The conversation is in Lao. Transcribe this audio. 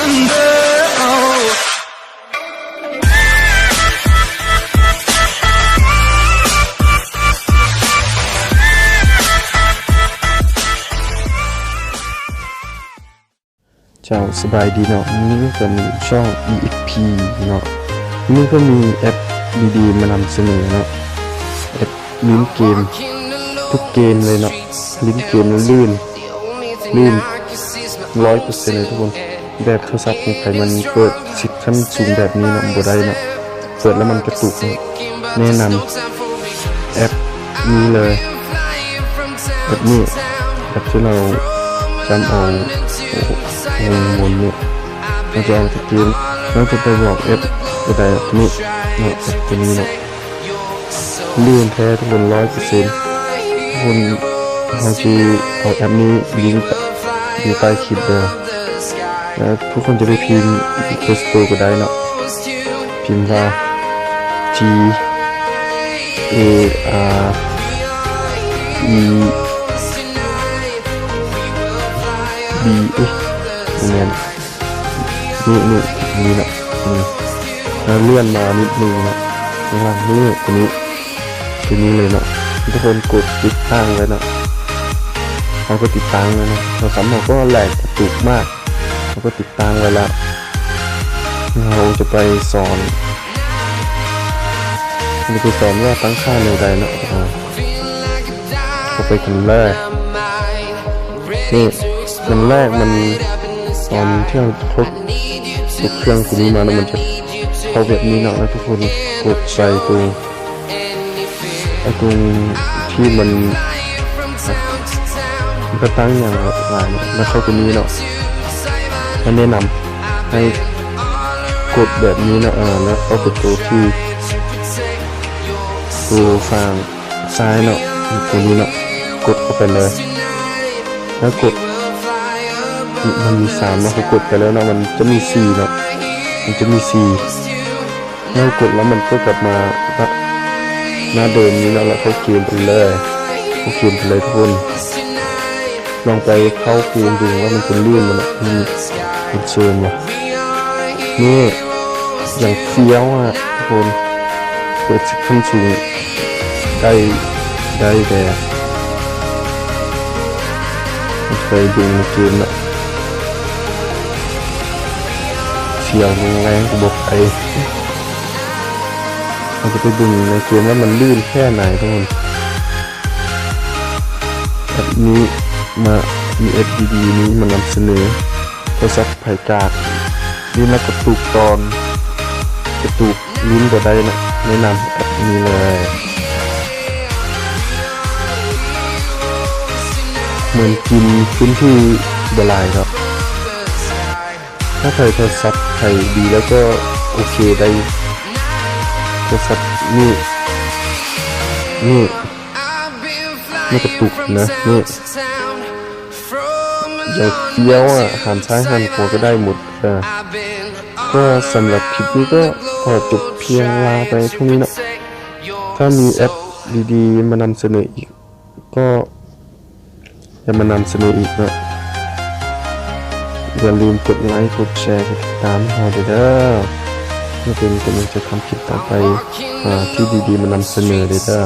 ເຈົ້າ ສະບາຍດີເນາະ, ມື້ນີ້ກໍມີຊ່ອງ ອີເອັກພີ ເນາະ. ມື້ນີ້ກໍມີແອັບດີໆມານຳສະເໜີເນາະ, ແອັບຫຼິ້ນເກມ ທຸກເກມເລີຍເນາະ, ຫຼິ້ນເກມແລ້ວລື່ນ ລື່ນຮ້ອຍເປີເຊັນເລີຍທຸກຄົນ. ແບບໂທລະສັບຂອງໃຜມັນເປີດສິດຂັ້ນສູງແບບນີ້ເນາະ ບໍ່ໄດ້ເນາະ, ເປີດແລ້ວມັນກະຕຸກເນາະ. ແນະນຳແອັບນີ້ເລີຍ ແອັບນີ້ ແອັບທີ່ເຮົາຈຳເອົາວົງມົນນີ້ ເຮົາຈະອອກຈາກເກມ ເຮົາຈະໄປບອກແອັບໂຕໃດ ແອັບນີ້ເນາະ, ແອັບໂຕນີ້ເນາະ. ລື່ນແທ້ທຸກຄົນ ຮ້ອຍເປີເຊັນ. ທຸກຄົນ ເຮົາຊິເອົາແອັບນີ້ລິງຢູ່ໃຕ້ຄລິບເດີ ແລະ ທຸກຄົນຈະໄປພິມ Play Store ກໍໄດ້ເນາະ, ພິມວ່າ T A R E B ເອີຍ ບໍ່ແມ່ນ ນີ້ ນີ້ ນີ້ເນາະ, ນີ້ ແລ້ວເລື່ອນມານິດໜຶ່ງເນາະ, ຂ້າງຫຼັງນີ້ ຕົວນີ້ ຕົວນີ້ເລີຍເນາະ. ທຸກຄົນກົດຕິດຕັ້ງໄວ້ເນາະ, ເຮົາກໍຕິດຕັ້ງໄວ້ເນາະ. ໂທລະສັບເຮົາກໍແລກກະຕຸກມາກ, ເຮົາກໍຕິດຕັ້ງໄວ້ແລ້ວ. ເຮົາຈະໄປສອນ ເຮົາຈະໄປສອນວ່າຕັ້ງຄ່າແນວໃດເນາະ. ເຮົາໄປກັນເລີຍ. ນີ້ ອັນແລກມັນ ຕອນທີ່ເຮົາເຂົ້າຕົວເຄື່ອງຕົວນີ້ມາເນາະ ມັນຈະເຂົ້າແບບນີ້ເນາະ, ແລ້ວທຸກຄົນກົດໃສ່ຕົວ ໄອ້ຕົງທີ່ມັນ ມັນກໍຕັ້ງຫຍັງຫຼາຍເນາະ, ແລ້ວເຂົ້າຕົວນີ້ເນາະ. ແລະ ແນະນຳໃຫ້ກົດແບບນີ້ເນາະ, ເອີ ແລ້ວເຂົ້າໄປຕົວທີ່ ຕົວຝັ່ງ ຊ້າຍເນາະ, ຕົວນີ້ເນາະ, ກົດເຂົ້າໄປເລີຍ. ແລ້ວກົດ ມັນມີສາມເນາະ, ເຮົາກົດໄປແລ້ວເນາະ, ມັນຈະມີສີ່ເນາະ, ມັນຈະມີສີ່. ແລ້ວກົດແລ້ວມັນກໍກັບມາໜ້າເດີມນີ້ເນາະ, ແລ້ວເຂົ້າເກມໄປເລີຍ, ເຂົ້າເກມໄປເລີຍທຸກຄົນ. ລອງໄປເຂົ້າເກມເບິ່ງວ່າມັນຈະລື່ນບໍ່ເນາະ, ມັນ ມັນເຊີນບໍ່. ນີ້ ຢ່າງຟຽວອະທຸກຄົນ, ເປີດສິດຂັ້ນສູງໄດ້ ໄດ້ແດ່. ໄປເບິ່ງໃນເກມເນາະ, ສຽງແຮງໆ ກໍບໍ່ໄປ. ເຮົາຈະໄປເບິ່ງໃນເກມວ່າມັນລື່ນແຄ່ໃດທຸກຄົນ. ແອັບນີ້ມາ ມີແອັບດີໆນີ້ມານຳສະເໜີ. ໂທລະສັບໃຜກາກຫຼິ້ນແລ້ວກະຕຸກຕອນ ກະຕຸກຫຼິ້ນບໍ່ໄດ້ນະ, ແນະນຳແອັບນີ້ເລີຍ. ເໝືອນກິນພື້ນທີ່ບໍ່ຫຼາຍດອກ. ຖ້າໃຜໂທລະສັບໃຜດີແລ້ວກໍໂອເຄໄດ້. ໂທລະສັບນີ້ ນີ້ ນີ້ກະຕຸກນະ ນີ້ ຢ່າງຟຽວອະ, ຫັນຊ້າຍຫັນຂວາກໍໄດ້ໝົດ. ເອີ ກໍສຳລັບຄລິບນີ້ກໍຂໍຈົບພຽງລາໄປເທົ່ານີ້ເນາະ. ຖ້າມີແອັບດີໆມານຳສະເໜີອີກ ກໍຈະມານຳສະເໜີອີກເນາະ. ຢ່າລືມກົດໄລ ກົດແຊ ກົດຕິດຕາມໃຫ້ເຮົາເດີ ເພື່ອເປັນກຳລັງໃຈທຳຄລິບຕໍ່ໄປ ອ່າ ທີ່ດີໆມານຳສະເໜີເດີ.